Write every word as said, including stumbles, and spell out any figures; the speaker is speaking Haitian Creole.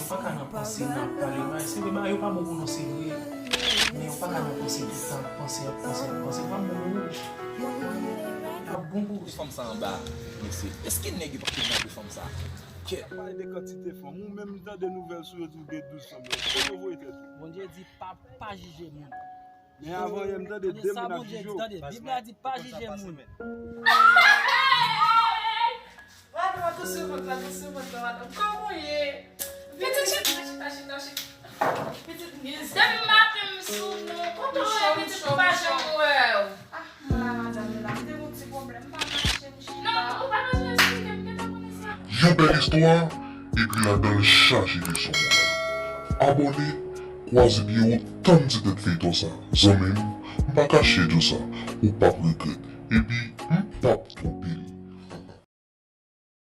Pa ka nan panse, nan pale, bagay, se vre, bagay yo pa bon pou nou, se vre. Men ou pa ka nan panse tout tan, ap panse, ap panse, ap panse, pa bon pou ou. Pa bon pou ou. Fòm sa anba, mesye. Èske nèg yo pa kidnape fòm sa? Kè. Pale de kantite fanm, ou menm tande nouvèl sou yo di w gen douz fanm yo. Kote w voye tèt ou? Bondye di pa, pa jije moun. Men avan yè m tande de moun ap jije w. Tande, Bib la di pa jije moun. Madanm, atò sou vant la, atò sou vant la, madanm. Kòman w ye? Pitit, chita, chita, chita, chita. Pitit, depi maten m sou nou. Kote w ye, pitit, m pa janm wè w. Ah, mwen la, madanm, la, m te gon ti pwoblèm, m pa mache, m chita. Non, ou pa bezwen esplike m, gentan konnen sa. Yon bèl istwa, epi ladan l chaje leson moral. Abòne, kwaze pye w, tann ti tèt feyton sa. Zanmi m, m pa kache di w sa, ou p ap regrèt. Epi, m p ap twonpe l.